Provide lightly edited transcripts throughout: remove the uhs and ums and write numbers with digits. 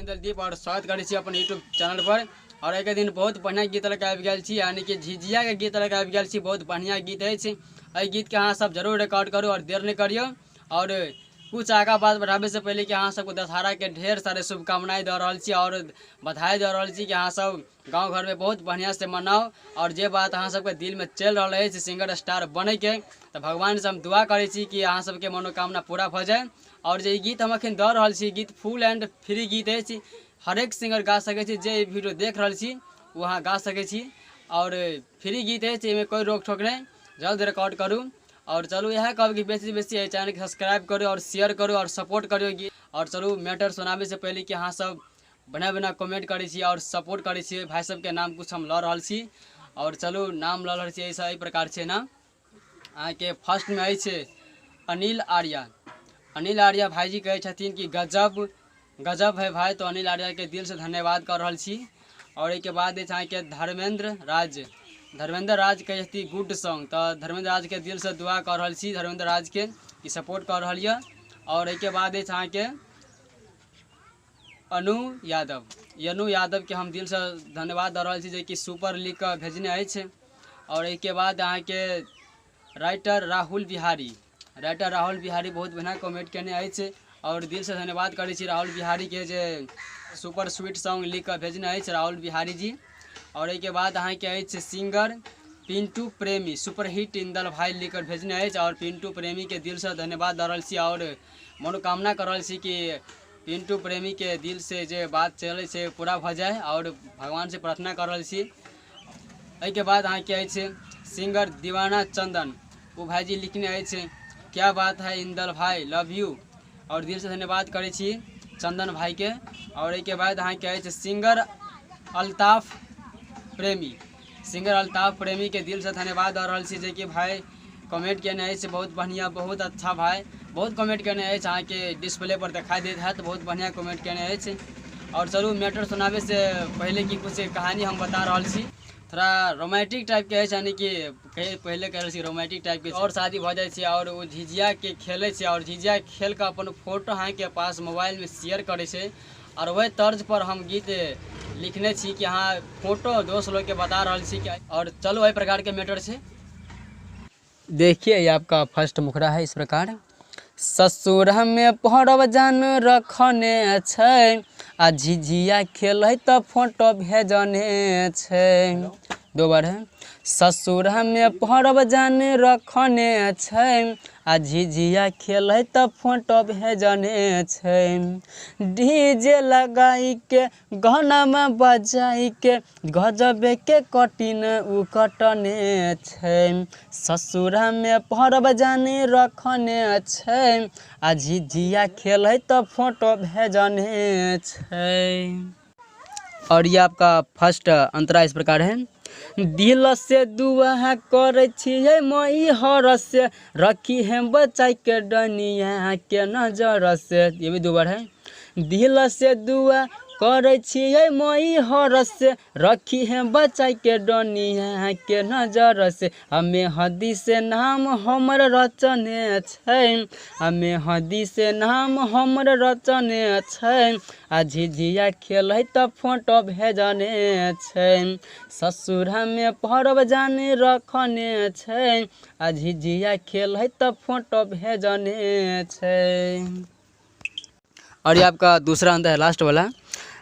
दलदीप और स्वागत करै छी अपन यूट्यूब चैनल पर। और एक दिन बहुत बढ़िया गीत लग आबि गेल छी, यानी कि झिझिया के गीत लग आबि गेल छी। बहुत बढ़िया गीत अछि, एहि गीत के अहाँ सब जरूर रिकॉर्ड करू और देर नहीं करियौ। और कुछ आगा बात बढ़ावे से पहले कि अहाँ सबको दशहरा के ढेर सारे शुभकामनाएं दऽ रहल छी और बधाई दऽ रहल छी कि अहाँ सब गाँव घर में बहुत बढ़िया से मनाओ। और जे बात अहाँ सबके दिल में चलि रहल अछि सिंगर स्टार बनैके, तऽ भगवान से हम दुआ करै छी कि अहाँ सबके मनोकामना पूरा भऽ जाय। और जे ई गीत हम अखन दऽ रहल छी, गीत फुल एंड फ्री गीत अछि, हरेक सिंगर गा सकै छी। जे ई वीडियो देख रहल छी ओ अहाँ गा सकै छी और फ्री गीत अछि, एहिमे कोइ रोक ठोक नहि, जल्द रिकॉर्ड करू। और चलू इएह कहब कि बेसी बेसी एहि चैनलके सब्सक्राइब करू और शेयर करू और सपोर्ट करियौ गीत। और चलू मैटर सुनाबै से पहले कि अहाँ सब बढ़िया बढ़िया कमेंट करै छी और सपोर्ट करै छी। भाई सबके नाम कुछ हम लऽ रहल छी और चलू नाम लऽ रहल छी, एहिसँ एहि प्रकार छै नाम। अहाँके फर्स्टमे अछि अनिल आर्या। अनिल आर्या भाईजी कहै छथिन कि गजब गजब है भाई, तो अनिल आर्या के दिल से धन्यवाद कर रहल छी। और एहिके बाद अछि अहाँके धर्मेंद्र राज। धर्मेंद्र राज कहै छथिन गुड सॉन्ग, तऽ धर्मेंद्र राज के दिल से दुआ कर रहल छी, धर्मेंद्र राज के कि सपोर्ट कर रहल यऽ। और एहिके बाद अछि अहाँके अनु यादव। अनु यादव के हम दिल से धन्यवाद दऽ रहल छी जे कि सुपर लिख कऽ भेजने अछि। और एहिके बाद अहाँके राइटर राहुल बिहारी। राइटर राहुल बिहारी बहुत बढ़िआँ कमेंट केने अछि और दिल से धन्यवाद करै छी राहुल बिहारी के जे सुपर स्वीट सॉन्ग लिख कऽ भेजने अछि राहुल बिहारी जी। और एहिके बाद अहाँके अछि सिंगर पिंटू प्रेमी, सुपरहिट इंदल भाई लिख कऽ भेजने अछि। और पिंटू प्रेमी के दिल से धन्यवाद दऽ रहल छी और मनोकामना कर रहल छी कि पिंटू प्रेमी के दिल से जे बात चलै छै पूरा भऽ जाय और भगवान से प्रार्थना कर रहल छी। एहिके बाद अहाँके अछि सिंगर दीवाना चंदन। ओ भाईजी लिखने अछि क्या बात है इंदल भाई लव यू, और दिल से धन्यवाद करै छी चंदन भाई के। और एहिके बाद अहाँके अछि सिंगर अल्ताफ प्रेमी। सिंगर अल्ताफ प्रेमी के दिल से धन्यवाद दऽ रहल छी जे कि भाई कमेंट केने अछि बहुत बढ़िया, बहुत अच्छा भाई, बहुत कमेंट केने अछि, अहाँके डिस्प्ले पर देखाई दैत हैत, बहुत बढ़िया कमेंट केने अछि। और चलू मैटर सुनाबै से पहले कि कुछ कहानी हम बता रहल छी, थोड़ा रोमांटिक टाइप के अछि, यानी कि पहले कह रहल छी रोमांटिक टाइप के। और शादी भऽ जाइ छै और ओ झिझिया के खेलै छै और झिझिया खेल कऽ अपन फोटो अहाँके पास मोबाइल में शेयर करै छै। और वही तर्ज पर हम गीत लिखने छी कि अहाँ फोटो दोस्त लोग के बता रहल छी कि। और चलू एहि प्रकार के मैटर छै। देखिए ये आपका फर्स्ट मुखड़ा है इस प्रकार। ससुर में पड़ब जान रखने छै आ झिझिया खेलै तऽ फोटो भेजने छै। दो बार है। ससुर में पड़ब जान रखने छै आ झिझिया खेलै तऽ फोटो भेजने छै। डीजे लगाई के गाना में बजाई के गजबे के कटिन उ कटने छै। ससुर में पड़ब जान रखने छै आ झिझिया खेलै तऽ फोटो भेजने छै। और ये आपका फर्स्ट अंतरा इस प्रकार है। दिल से दुआ करै छियै मई हर से, रखी है बचाई के डनिया के नजर से। ये भी दो बार है। दिल से दुआ करै छियै मई हर से, रखी है बचाई के डनिया के नजर से। हमें हदी से नाम हमर रचने छै, हमें हदी से नाम हमर रचने छै आ झिझिया खेलै तऽ फोटो भेजने छै। ससुर में पड़ब जाने रखने छै आ झिझिया खेलै तऽ फोटो भेजने छै। और ये आपका दूसरा अंतर है लास्ट वाला।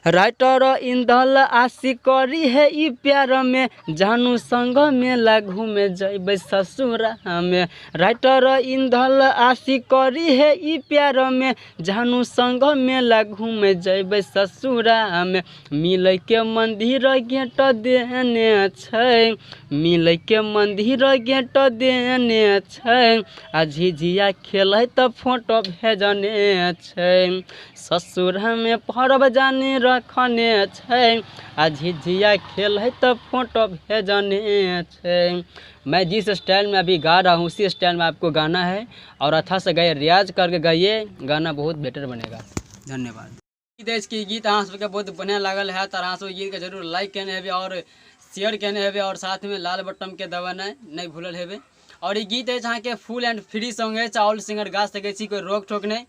राइटर इंदल आशी करी है ई प्यार में, जानू संग मेला घूमे जैबै ससुरा में। राइटर इंदल आशी करी है ई प्यार में, जानू संग मेला घूमे जैबै ससुरा में। मिलै के मंदिर गेट देने छै, मिलै के मंदिर गेट देने छै आ झिझिया खेलै तऽ फोटो भेजने छै। ससुर में पड़ब जाने रखने छै आ झिझिया खेलै तऽ फोटो भेजने छै। मैं जिस स्टाइल में अभी गा रहा हूँ उसी स्टाइल में आपको गाना है और अच्छा से गाइए, रियाज करके गाइए, गाना बहुत बेटर बनेगा। धन्यवाद। गीत अछि कि गीत अहाँ सबके बहुत बढ़िया लागल हैत और अहाँ सब गीत के जरूर लाइक केने हेबै और शेयर केने हेबै और साथ में लाल बटन के दबेनाइ नहि भूलल हेबै। और ई गीत अछि अहाँके फुल एंड फ्री सॉन्ग अछि, ऑल सिंगर गा सकै छी, कोइ रोक ठोक नहि।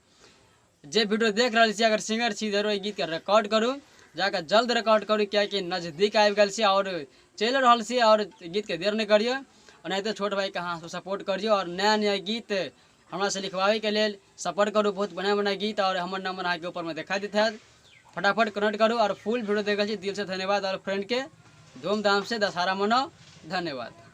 जे वीडियो देख रहल छी, अगर सिंगर छी, जरूर एहि गीतके रिकॉर्ड करू, जाकऽ जल्द रिकॉर्ड करू, कियाकि नजदीक आबि गेल छी आओर चलि रहल छी। आओर गीतके देर नहि करियौ, ओनाहिते छोट भाइके अहाँ सब सपोर्ट करियौ आओर नया नया गीत हमरासँ लिखवाबैके लेल सपोर्ट करू। बहुत बढ़िआँ बढ़िआँ गीत, आओर हमर नंबर अहाँके ऊपरमे देखा दैत हैत, फटाफट कनेक्ट करू। आओर फुल वीडियो देखल छी, दिलसँ धन्यवाद। आओर फ्रेंडके धूमधामसँ दशहरा मनाउ। धन्यवाद।